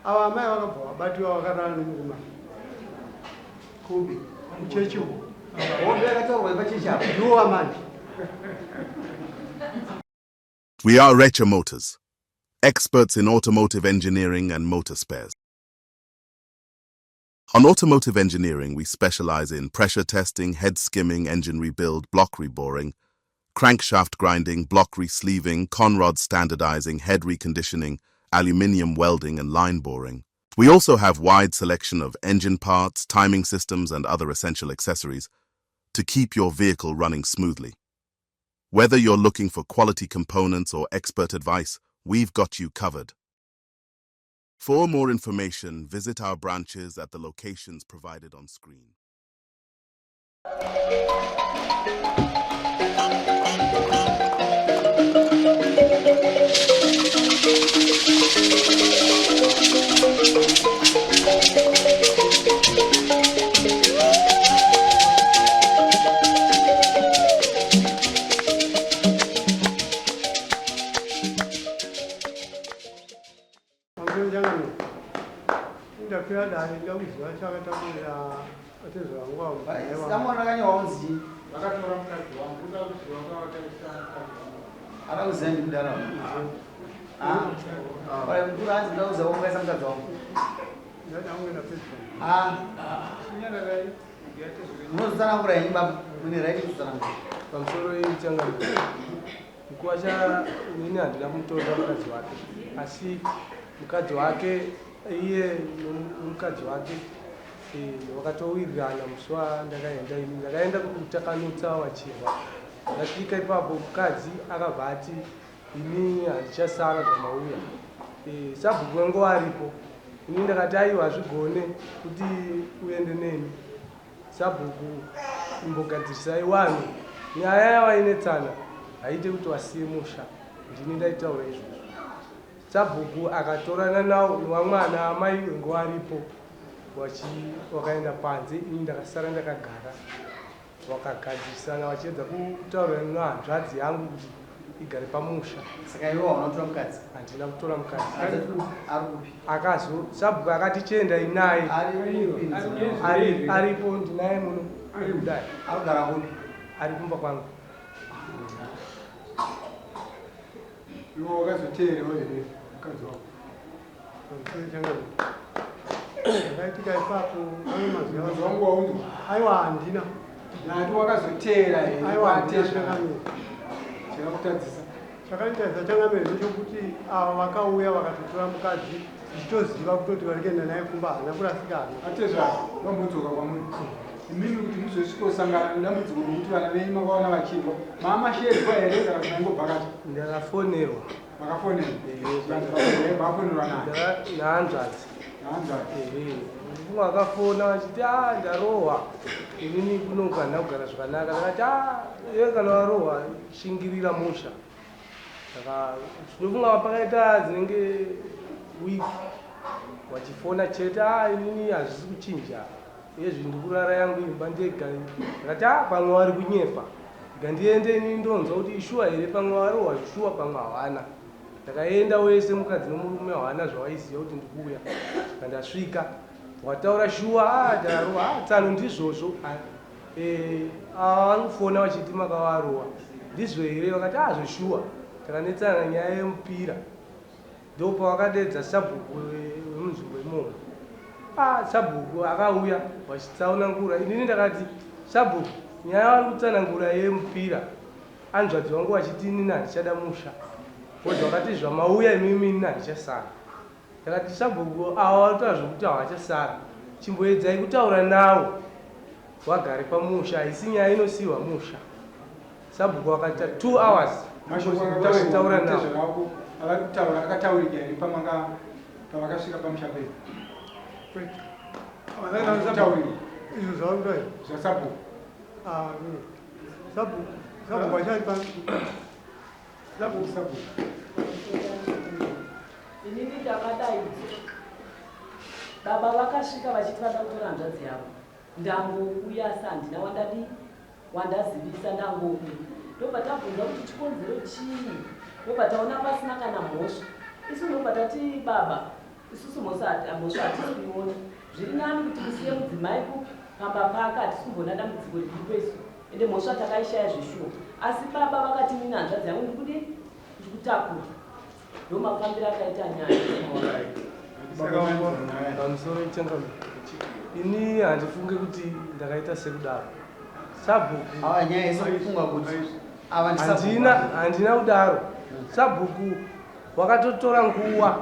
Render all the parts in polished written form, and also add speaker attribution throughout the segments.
Speaker 1: Ava amai vakabva vabatiwa vakarara nemurume
Speaker 2: Kupi?
Speaker 1: Kuchechi uko.
Speaker 2: Hondo yakataurwa yepachechi apo.
Speaker 1: Ndiwo amai.
Speaker 3: We are Recha Motors, experts in automotive engineering and motor spares. On automotive engineering, we specialize in pressure testing, head skimming, engine rebuild, block reboring, crankshaft grinding, block resleeving, conrod standardizing, head reconditioning, aluminium welding, and line boring. We also have wide selection of engine parts, timing systems, and other essential accessories to keep your vehicle running smoothly. Whether you're looking for quality components or expert advice, we've got you covered. For more information, visit our branches at the locations provided on screen.
Speaker 1: Pamusoro changamire. Ndakwira dare ndakuziva chakatakurira atezvara vangu avo mudzimai wangu.
Speaker 2: Samuel akanyorwa kunzi chii?
Speaker 4: Vakatora mukadzi wangu, uda kuziva kwavakaisa mukadzi wangu.
Speaker 2: Akakuziva ndimudara wangu. Ah. Ora mukuru hanzi ndoda kuziva kwamakaisa mukadzi wangu.
Speaker 1: Ndada kunge ndapedza.
Speaker 2: Ah.
Speaker 4: Chinyararai.
Speaker 2: Munozotsanangura henyu baba. Mune right kuzotsanangura.
Speaker 5: Pamusoro changamire. Mukuwasha inini handina kumutorera mukadzi wake asi mukadzi wake iye nomukadzi wake eh, wakatowirirana musi wandakaenda ini ndakaenda kutakanutsa wachirwa ndasvika ipapo mukadzi akabva ati ini handichasara zvamauya eh, sabhuku wenguva aripo ini ndakati aiwa hazvigone kuti uende neni Sabhuku imbogadzirisai wanhu nyaya yavainetsana haiite kuti wasiye musha ndini ndaitaura izvozvo. Sabhuku akatorana nawo newamwana amai wenge waripo wakaenda panze ini ndakasara ndakagara wakagadzirisana vachiedza kutaurirana nehanzvadzi yangu kuti igare pamusha.
Speaker 2: Saka iwe hauna kutora mukadzi?
Speaker 5: Handina kutora mukadzi.
Speaker 2: Ari kupi?
Speaker 5: Akazo sabhuku akati chiendai naye.
Speaker 2: Ari kupi?
Speaker 5: Ari aripo ndinaye muno. Ari kudai.
Speaker 2: Arikugara kupi?
Speaker 5: Ari kumba kwangu.
Speaker 4: Iwe wakazoteerewo here mukadzi wako?
Speaker 1: Zvakaitika ipapo ane mazwi
Speaker 4: Mukadzi wangu waunzwa.
Speaker 1: Aiwa handina.
Speaker 4: Nati wakazoteera here?
Speaker 1: Aiwa handina
Speaker 4: Kwatezvara.
Speaker 1: changamire.
Speaker 4: Chakakutadzisa.
Speaker 1: Chakanditadzisa changamire ndechekuti ava vakauya vakatotora mukadzi ndichitoziva kutoti vari kuenda naye kumba haana kurasika hana.
Speaker 4: Atezvara vambodzoka kwamuri. Imimi kuti muzosvikosangana nedambudziko rokuti vana venyu makaona vachirwa. Mamasheedzwa here kana kuti maingobvakacha?
Speaker 5: Ndakafonerwa.
Speaker 4: Makafonerwa? Vafonerwa nani?
Speaker 5: Nahanzvadzi.
Speaker 4: Nahanzvadzi.
Speaker 5: Ehe. Mumwe akafona achiti ah ndarohwa. Inini kuno handina kugara zvakanaka. Ndakati ah iwe kana warohwa shingirira musha. Saka ndinofunga pakaita dzinenge week wachifona chete ah inini hazvisi kuchinja. Uyezve ndikurara yangu imba ndega. Ndakati ah pamwe wari kunyepa. Rega ndiende ini ndonzwa kuti ishuwa here pamwe warohwa zvishuwa pamwe hawana. Ndakaenda wese mukadzi nomurume hawana zvawaiziva kuti ndikuuya. Saka ndasvika wataura shuwa ah ndarohwa ah tsano ndizvozvo. Ah, eh, ava vari kufona vachiti makavarohwa ndizvo here vakati ah zveshuwa. Takanetsana nyaya yemupira. Ndopavakadeedza sabhuku wemunzvimbo imomo. Ah, sabhuku akauya vachitsaunangura. Inini ndakati sabhuku nyaya vari kutsanangura yemupira anzvadzi wangu vachiti inini handichada musha. Because vakati zvamauya imimi inini handichasara. Ndakati sabhuku ava varikutaura zvekuti havachasara. Chimboedzai kutaura nawo wagare pamusha haisi nyaya inosiiwa musha. Sabhuku vakaita 2 hours
Speaker 4: Mashoko
Speaker 5: tachitaura
Speaker 4: akataurwa
Speaker 5: navo.
Speaker 4: nezvavako avari kutaura akataurika here pamanga pavakasvika pamusha pedu?
Speaker 1: Kwete.
Speaker 4: Kutaurika
Speaker 1: Izvo zvavari kutaura.
Speaker 4: zvasabhuku.
Speaker 1: Ah, sabhuku sabhuku achari pa
Speaker 4: Sabhuku sabhuku.
Speaker 6: Inini ndakadaidzwa. Baba vakasvika vachiti vada kutora hanzvadzi yavo. Ndangouya asi handina wandadii wandazivisa ndangouya. Ndobva tabvunza kuti chikonzero chii. Ndobva taona pasina kana mhosva. Isu ndobva tati baba. Isusu mhosva hatisi kuiona. Zviri nani kuti musiye mudzimai kupi pamba pake, hatisi kumboona dambudziko riripo isu. Ende mhosva takaishaya zveshuwa. Asi baba vakati inini hanzvadzi yangu ndikudii? Ndikutakura. Ndomafambiro akaita nyaya.
Speaker 5: Pamusoro changamire. Ini handifunge kuti ndakaita sekudaro. Sabhuku.
Speaker 2: Ava nyaya yese kufunga kuti ava
Speaker 5: handina handina kudaro. Sabhuku wakatotora nguva.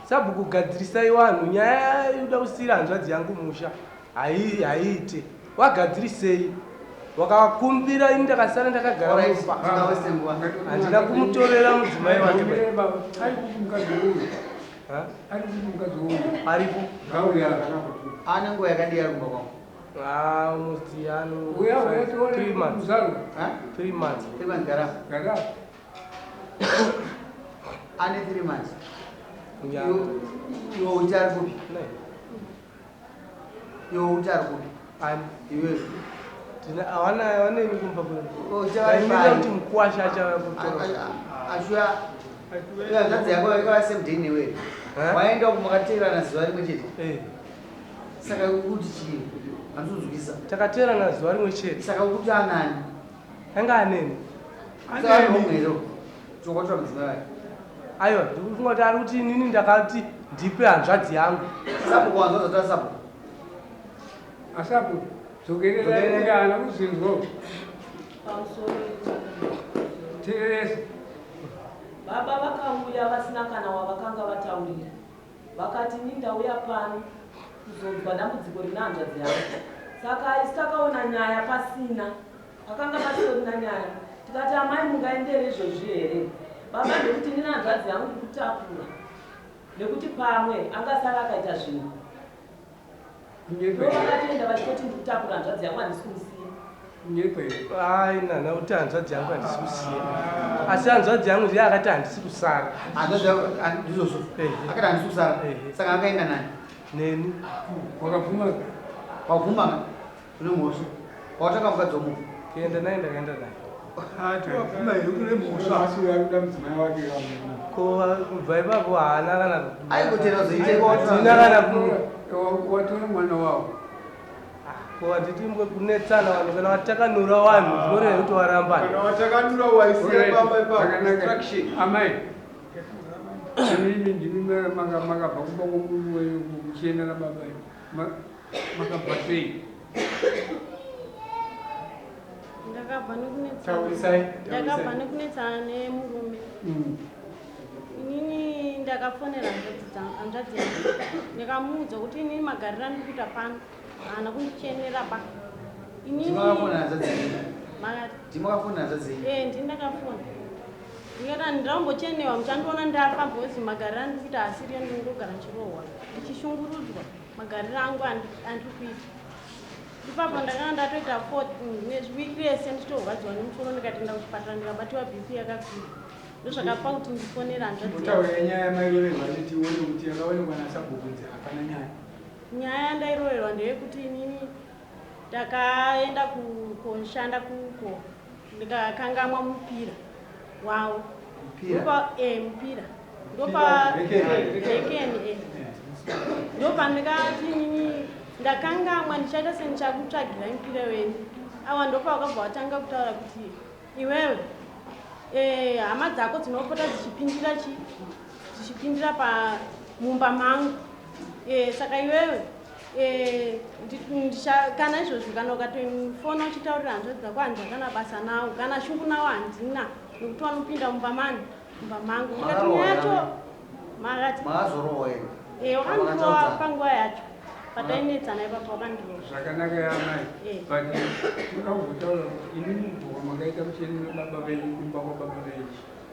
Speaker 5: Sabhuku gadzirisai vanhu nyaya yoda kusiyira hanzvadzi yangu musha. Haiite. Wagadzirisei. Wakakumbira ini ndakasara ndakagara mumba. Handina kumutorera mudzimai wake.
Speaker 4: Ari kupi mukadzi uyu?
Speaker 5: Ha?
Speaker 4: Ari kupi mukadzi uyu?
Speaker 5: Aripo.
Speaker 4: Ngauya.
Speaker 2: Ane nguva yakadii ari kumba kwangu?
Speaker 5: Ah, almost ano
Speaker 4: Uya uya tione
Speaker 5: 3 months.
Speaker 4: muzaro.
Speaker 2: Ha?
Speaker 5: 3 months.
Speaker 2: 3 months gara.
Speaker 4: Gara.
Speaker 2: Ane 3 months.
Speaker 5: Yeah.
Speaker 2: Iwe uti ari kupi?
Speaker 5: Nine.
Speaker 2: Iwe uti ari kupi?
Speaker 5: Ani.
Speaker 2: Iwe.
Speaker 5: Tina hawana hawaneni kumba kwedu.
Speaker 2: Uchava
Speaker 5: Ndaimira kuti mukwasha achauya kutora.
Speaker 2: Ashuya iwe hanzvadzi yako yakava same day newe.
Speaker 5: Ha?
Speaker 2: Waenda makateerana zuva rimwe chete.
Speaker 5: Eh.
Speaker 2: Saka kuti chii? Handizonzwisa.
Speaker 5: Takateerana zuva rimwe chete.
Speaker 2: Saka kuti anani?
Speaker 5: Anga aneni.
Speaker 2: Saka ari wrong here? Chokotora mudzimai wake.
Speaker 5: Aiwa, ndikufunga kuti ari kuti inini ndakati ndipe hanzvadzi yangu.
Speaker 2: Sabhuku wanzwa zvatora sabhuku.
Speaker 4: Asapo dzokererai uya haana kuzinzwa.
Speaker 6: Pamusoro.
Speaker 4: Teeresa.
Speaker 6: Baba vakauya vasina kana wavakanga vataurira. Vakati ini ndauya pano kuzonzwa dambudziko rina hanzvadzi yangu. Saka isu takaona nyaya pasina. Pakanga pasitorina nyaya. Tikati amai mungaendere izvozvi here? Baba ndekuti inini hanzvadzi yangu ndikutakura. Nekuti pamwe angasara akaita zvinhu.
Speaker 4: Kunyepa.
Speaker 6: Ndo vakatoenda vachitoti ndikutakura hanzvadzi yangu handisi kumusiya.
Speaker 4: Kunyepa here?
Speaker 5: Ai, nana kuti hanzvadzi yangu handisi kusiya. Asi hanzvadzi yangu ndiye akati handisi kusara.
Speaker 2: Hanzvadzi yako ndizvozvo.
Speaker 5: Ehe.
Speaker 2: Akati handisi kusara.
Speaker 5: Ehe.
Speaker 2: Saka akaenda nani?
Speaker 5: Neni.
Speaker 4: Wakabvuma.
Speaker 2: Wabvuma une mhosva. Wataka mukadzi womunhu.
Speaker 5: Kuenda naye ndakaenda naye.
Speaker 1: Wabvuma here kune mhosva?
Speaker 4: Asi uyu ari kuda mudzimai wake kamunhu.
Speaker 5: Ko kubva ipapo haana kana
Speaker 2: Aigotera zoite
Speaker 5: Hatina kana ku
Speaker 4: Watora mwana wavo.
Speaker 5: Ko hatiti kunetsana vanhu kana vatakanura vanhu zvinoreva kuti warambana.
Speaker 1: Kana watakanura waisiya pamba ipapo.
Speaker 4: Zvakanaka.
Speaker 1: Instruction.
Speaker 4: Amai. Imimi ndimi makabva kumba kwomurume wenyu muchienda nababa venyu. Makabva sei?
Speaker 7: Ndakabva nekunetsana.
Speaker 4: Taurisai.
Speaker 7: Ndakabva nekunetsana nemurume. Inini ndakafonera hanzvadzi yangu ndikamuudza kuti inini magariro andiri kuita pano haana kundichenera pa. Inini
Speaker 2: Ndimakafonera hanzvadzi yenyu.
Speaker 7: Makati?
Speaker 2: Ndimakafonera hanzvadzi yenyu.
Speaker 7: Eh, ndini ndakafona. Ndikati handiraumbochenewa, muchandiona ndafa because magariro andiri kuita asiriyo, ndinongogara ndichirohwa ndichishungurudzwa magariro angu andiri kuita ipapo. Ndakanga ndatoita wiki rese ndichitorwadziwa nemusoro, ndikatoenda kuchipatara ndikabatiwa BP yakakwira. Ndozvakapa kuti ndifonere hanzvadzi yangu.
Speaker 4: Mbotaura nyaya yamairoverwa tione kuti yakaonekwa nasabhuku kunzi hapana nyaya.
Speaker 7: Nyaya yandairoverwa ndeyekuti inini ndakaenda koshanda kuko ndikakangamwa mupira wavo.
Speaker 2: Mupira?
Speaker 7: Mupira ndopa
Speaker 4: Rekeni.
Speaker 7: Rekeni, eh. Ndopandikati inini ndakangamwa, ndichaita sendichakutsvagirai mupira wenyu. Awa ndopa wakabva watanga kutaura kuti iwewe hama dzako dzinopota dzichipindira chi dzichipindira pamumba mangu, saka iwewe kana izvozvi kana ukatofona uchitaurira hanzvadzi dzako, handina kana basa nawo, kana shungu nawo handina, nekuti vanopinda mumba mani mumba mangu. Ndikati
Speaker 2: Makarohwa
Speaker 7: nyaya yacho
Speaker 2: here?
Speaker 7: Makati?
Speaker 2: Makazorohwa here?
Speaker 7: Wakandirova.
Speaker 2: Makataudza?
Speaker 7: Panguva yacho patainetsana ipapo wakandirova.
Speaker 4: Zvakanaka yamai.
Speaker 7: Eh.
Speaker 4: But toda kumbotaura kuti inini mubhuku makaita muchienda nababa venyu kumba kwababa venyu.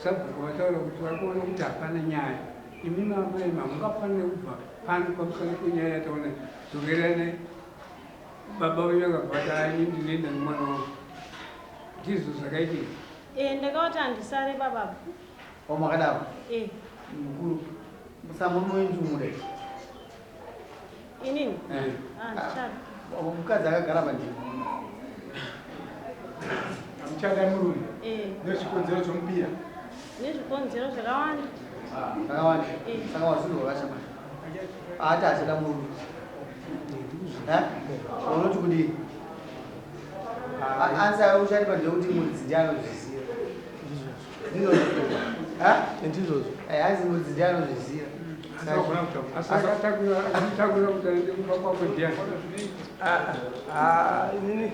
Speaker 4: Sabhuku vataura kuti vari kuona kuti hapana nyaya. Imimi amai hamungafaniri kubva pano pamusana penyaya yataona. Dzokeranai. Baba venyu akabva ati "Ah, ini ndinoenda nemwana wangu." Ndizvo zvakaitika.
Speaker 7: Ndakavati handisare bababa.
Speaker 2: O makadaro?
Speaker 7: Eh.
Speaker 2: Mukuru. Musamurume wenyu ndumuda.
Speaker 7: Inini?
Speaker 4: Eh.
Speaker 7: Ah, ndichada.
Speaker 2: Mukadzi akagara pandini.
Speaker 4: Hamuchada murume?
Speaker 7: Eh.
Speaker 4: Nezvikonzero zvomupira?
Speaker 7: Nezvikonzero zvakawanda.
Speaker 2: Zvakawanda.
Speaker 7: Eh.
Speaker 2: Saka wazvinhu wakashamani. Ati achada murume. Eh? Unoti kudii? Ansa yako ucharipa ndeyekuti muridzi ndiye anozviziva. Ndizvozvo. Eh?
Speaker 5: Ndizvozvo.
Speaker 2: Eh, hanzi muridzi ndiye anozviziva.
Speaker 4: Asi akatakura kuti aende kumba kwako ndiani?
Speaker 5: Ah, ah, inini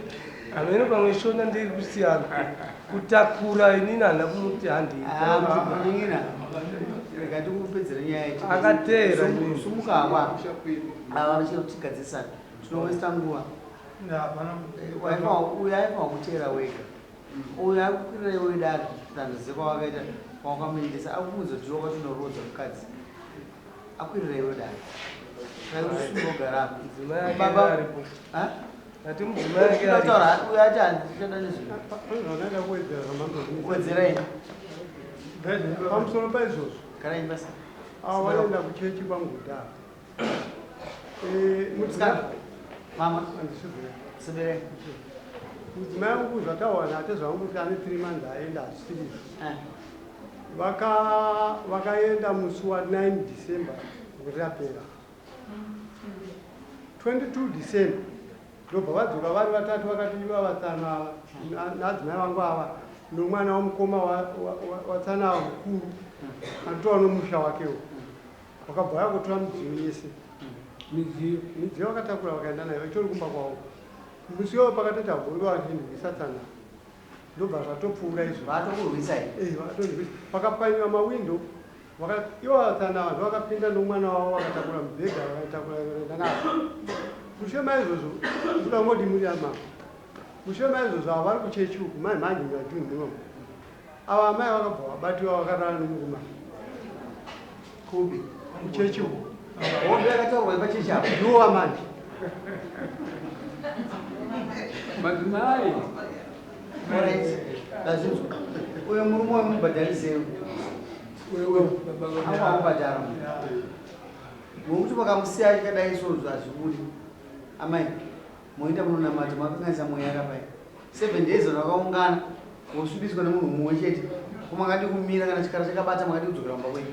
Speaker 5: hameno pamwe shona ndiri kusiyana kutakura inini handina kumuti handei.
Speaker 2: Ah, munin'ina, rega ndikupedzere nyaya yacho.
Speaker 5: Akateera inini.
Speaker 2: Sumuka apa. Ava vachigadzisana. Tinowesta nguva. Uyu aifanwa kuteera wega. Uyu akukwirira iwe dare danho zekwawakaita kwawakamuendesa akuudza kuti wakatinorodza mukadzi. Akwirira iwe dare. Saka usunogara apa.
Speaker 5: Mudzimai ake
Speaker 2: Baba-
Speaker 5: aripo.
Speaker 2: Ha?
Speaker 5: Ati mudzimai ake aripo.
Speaker 2: Tinotaura uyu ati handichada nezve.
Speaker 1: Zvanoenda kuwedzera zvamambo.
Speaker 2: Wedzerai.
Speaker 1: Pamusoro paizvozvo.
Speaker 2: Garai basa.
Speaker 1: Ava vanoenda kuchechi kwangu kudhara.
Speaker 2: Musikana. Mama.
Speaker 1: Handisibvira.
Speaker 2: Siberei.
Speaker 1: Mudzimai wangu zvatawana atezvangu kuti ane 3 months aenda hazvisiri. Vakaenda musi wa9 December gore rapera. 22 December ndobva vadzoka vari vatatu vakati iva vatsana ava naadzimai vangu ava nomwana wamukoma watsana ava mukuru anotova nomusha wakewo. Vakabva vauya kutora midziyo yese.
Speaker 4: Midziyo.
Speaker 1: Midziyo vakatakura vakaenda nayo itori kumba kwavo. Musi iwoyo pakatoita hondo vachindwisa tsana. Ndobva zvatopfuura izvo.
Speaker 2: Vatokurwisa here?
Speaker 1: Eh, vatondwisa. Pakapwanyiwa mawindo ivo vatsana vanhu vakapinda nomwana wavo vakatakura mubhedha vakatakura vakaenda nazvo. Mushure maizvozvo ndoda kungoti muri amama. Mushure maizvozvo ava vari kuchechi uku mai manje muna June munomu. Ava amai vakabva vabatiwa vakarara nomurume.
Speaker 2: Kupi?
Speaker 1: Kuchechi uku.
Speaker 2: Hondo yakataurwa pachechi apo.
Speaker 1: Ndiwo amanje.
Speaker 4: Madzimai.
Speaker 2: Alright. Ndazvinzwa. Uyo murume wemubhadharisei.
Speaker 4: Wewe baba
Speaker 2: Anga wamubhadhara. Ngokuti vakamusiya achikadai izvozvo hazvibudi. Amai, moenda munonamata makanganisa mweya kapai. 7 days vanhu vakaungana vosvibiswa nemunhu mumwe chete. Ko makadi kumira kana chikara chakabata makadi kudzokera kumba kwenyu.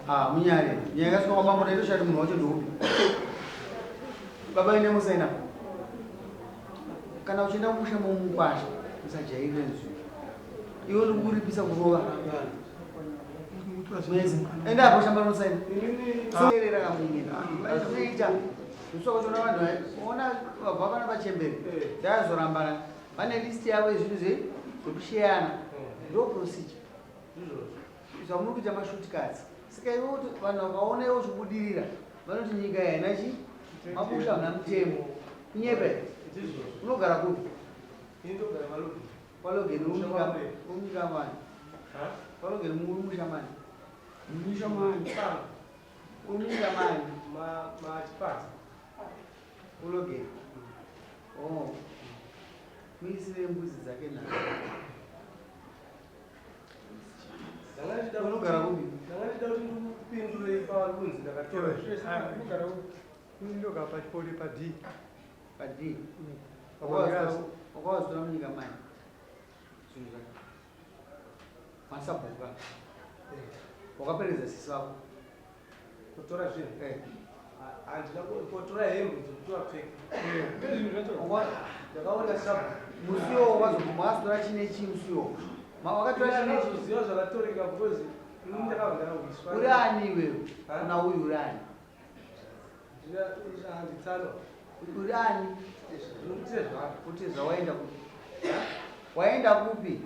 Speaker 2: Ah, munyare. Nyaya yakasvika kwabambo taitoshaya kuti munhu wacho ndeupi. Baba ine musaina. Kana uchienda kumusha momukwasha musajairire nzvimbo. Iwe ndikuripisa kurova. Mwedzi. Enda apo shamba rinosaina. Soerera kamunyina. Azvinoita. Uswa kuchiona vanhu ona vabva vana pachembere. Dzayazorambana. Vane list yavo yezvinhu zvekusheyana. Ndo procedure. Zvamuri kuita mashortcuts. Saka iwe kuti vanhu vakaona iwe uchibudirira vanoti nyika haina chi mabusha hamuna mutemo. Kunyepe. Unogara kupi? Palogeni uri munyika mani? Palogeni muri musha mani?
Speaker 4: Musha mani.
Speaker 2: Uri munyika mani?
Speaker 5: Machipata.
Speaker 2: Ulogeni. Oh. Muisire mbudzi dzake nhasi. Unogara kupi?
Speaker 5: Ndanga ndichida kuti ndikupindurei pavari kunzi ndakatora.
Speaker 1: Ndogara pachipori pa D.
Speaker 2: Pa D.
Speaker 1: Pamagirazi.
Speaker 2: Wakawazitora munyika mani? Zvinhu zvake. Masabhuka. Wakaperekedza sisi vako.
Speaker 5: Kutora zvinhu.
Speaker 2: Eh.
Speaker 5: Handina kutora hembe dzekuti vapfeke. Ndakaona sabhuku.
Speaker 2: Musiwo wazobvuma wakazotora chine chii musiwo? Wakatora chine chii?
Speaker 5: Ndinozoziva zvakatoreka because ini ndakabva ndawiswa.
Speaker 2: Uri ani iwewe? Kuna uyu uri ani?
Speaker 5: Handitsano.
Speaker 2: Uri ani?
Speaker 5: Ndinokutire zvako.
Speaker 2: Kuti zvawaenda kupi? Waenda kupi?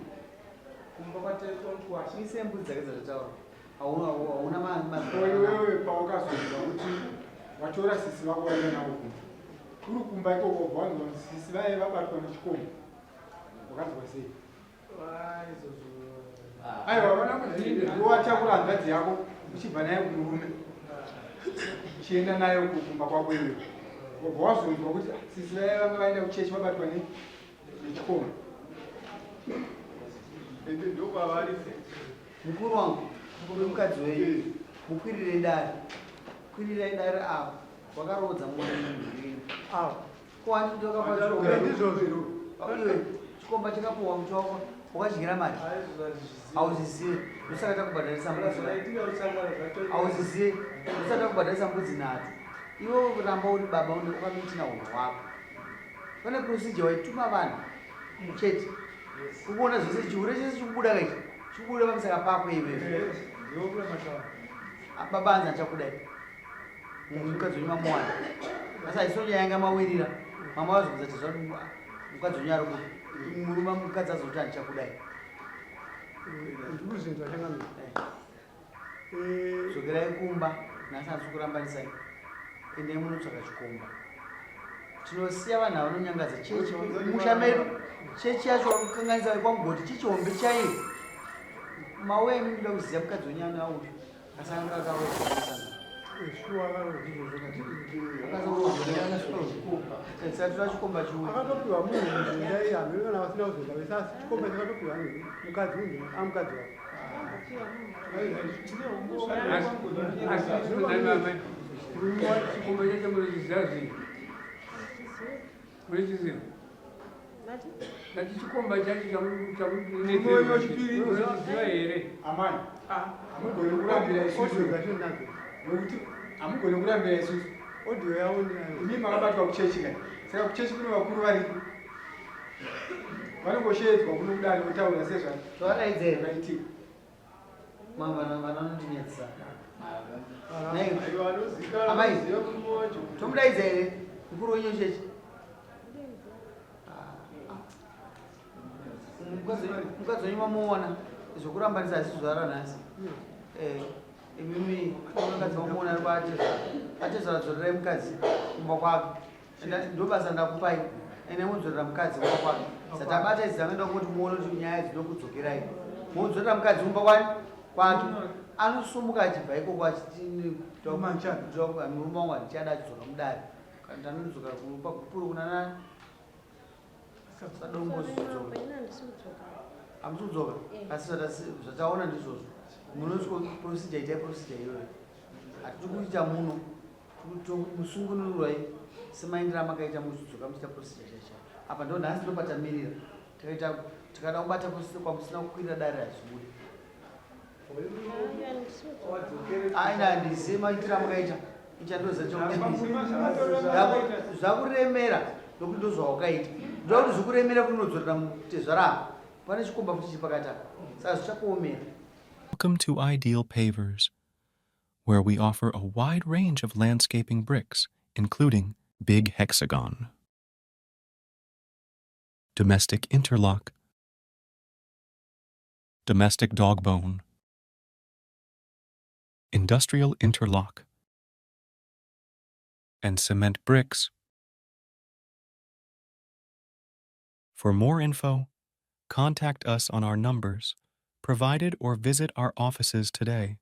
Speaker 5: Kumba kwatekonkwasha.
Speaker 2: Mise mbudzi dzake dzatotaura. Hauna
Speaker 8: Ko iwewe pawakazonzwa kuti watora sisi vako waenda navo kumba, uri kumba ikoko wabva wanzwa kuti sisi vaye vabatwa nechikomba, wakanzwa sei?
Speaker 5: Izvozvo.
Speaker 8: Aiwa, vana kuti ndiwe watakura hanzvadzi yako uchibva naye kumurume uchienda nayo kumba kwako iwewe, wabva wazonzwa kuti ah, sisi vaye vanga vaenda kuchechi vabatwa nechikomba.
Speaker 1: Ende ndokwavari.
Speaker 2: Mukuru wangu, mukuru mukadzi wenyu, mukwirire dare. Kwirirai dare ava. Wakaroodza mwana munhu wenyu.
Speaker 1: Ava.
Speaker 2: Ko handiti wakapa
Speaker 1: Ndizvozvo.
Speaker 2: Iwe, chikomba chakapuwa muti wako. Wakadyira mari hauzvizive, ndosaka takubhadharisa mbudzi. Hauzvizive, ndosaka takubhadharisa mbudzi nhatu. Iwe ramba uri baba une ukamitina unhu hwako. Pane procedure waituma vanhu chete ukuona zvese, chihure chese chikubuda kaichi chikubuda pamusaka pako iwewe. Baba anzi achakudai mukadzi wenyu mamuwana, asi haisi nyaya yanga mawirira. Mama vazobvunza tezva mukadzi wenyu ari kupi, murume mukadzi azoti handichakudai.
Speaker 1: Ndikuzinzwa changamira.
Speaker 2: Dzokerai kumba nhasi, handisi kurambanisai. Endai munotsvaka chikomba. Tinosiya vanhu avanonyangadza chechi musha medu. Chechi yacho vakukanganisa kwamugoti, chechi hombe chaiyo. Mauya imi, ndoda kuziva mukadzi wenyu ane auyu asanga akaroosana.
Speaker 1: Shuwa
Speaker 2: Satura chikomba chiuya.
Speaker 1: Akatopiwa munhu muzinda iye, hamene kana vasina kuzoenda vese, asi chikomba chakatopiwa nini mukadzi unhu amukadzi wako.
Speaker 4: Asi murume wacho chikomba chacho munochiziva zvii? Munochiziva?
Speaker 7: Mati?
Speaker 4: Ndati chikomba chacho
Speaker 8: Murume wechipiri.
Speaker 4: chamunochiziva here?
Speaker 8: Amai, hamugoni kurambira isusu.
Speaker 1: Audio dzacho nadzo.
Speaker 8: Nokuti hamugoni kurambira isusu.
Speaker 1: Audio yavo ndinayo.
Speaker 8: Imi makabatwa kuchechi kai, saka kuchechi kune vakuru variko, vanongoshedzwa kuno kudare votaura
Speaker 2: Tovadaidza here?
Speaker 8: sezvakaitika.
Speaker 2: Vana vanondinyadzisa. Nei? Amai, tomudaidza here mukuru wenyu chechi? Mukadzi wenyu mamuona, zvokurambanisa hasi zuva ranhasi. Imimi mukadzi mamuona ari kwaatezvara. Atezvara, dzorerai mukadzi kumba kwake. Ndo basa ndakupai, ende mudzorera mukadzi kumba kwake. Satabata idzi dzangoenda kungoti muone kuti nyaya dzinokudzokerai. Mudzorera mukadzi kumba kwani kwake, anosumuka achibva ikoko achiti murume wangu handichada, achidzoka mudare. Kana ndanodzoka kupa gupuro kuna nani sadombozodzoka.
Speaker 7: Ini handisi kudzoka.
Speaker 2: Hamusi kudzoka? Asi zvataona ndizvozvo, munosvika procedure, itai procedure iyoyo. Hatiri kuita muno musungunurwai semaindiro amakaita, muchidzoka muchiita procedure chaicho. Apa ndo nhasi ndopatamirira, takaita tikada kubata procedure kwamusina kukwirira dare hazvibudi.
Speaker 7: Aiwa, handisi kudzoka.
Speaker 2: Aina, handizivi maitiro amakaita, ichandoziva chokuti zvakuremera nokuti ndozvawakaita. Ndoda kuti zvikuremera kuti unodzorera tezvara apa pane chikomba futi chiri pakati apa, saka zvichakuomera.
Speaker 9: Welcome to Ideal Pavers, where we offer a wide range of landscaping bricks, including Big Hexagon, Domestic Interlock, Domestic Dogbone, Industrial Interlock, and cement bricks. For more info, contact us on our numbers provided or visit our offices today.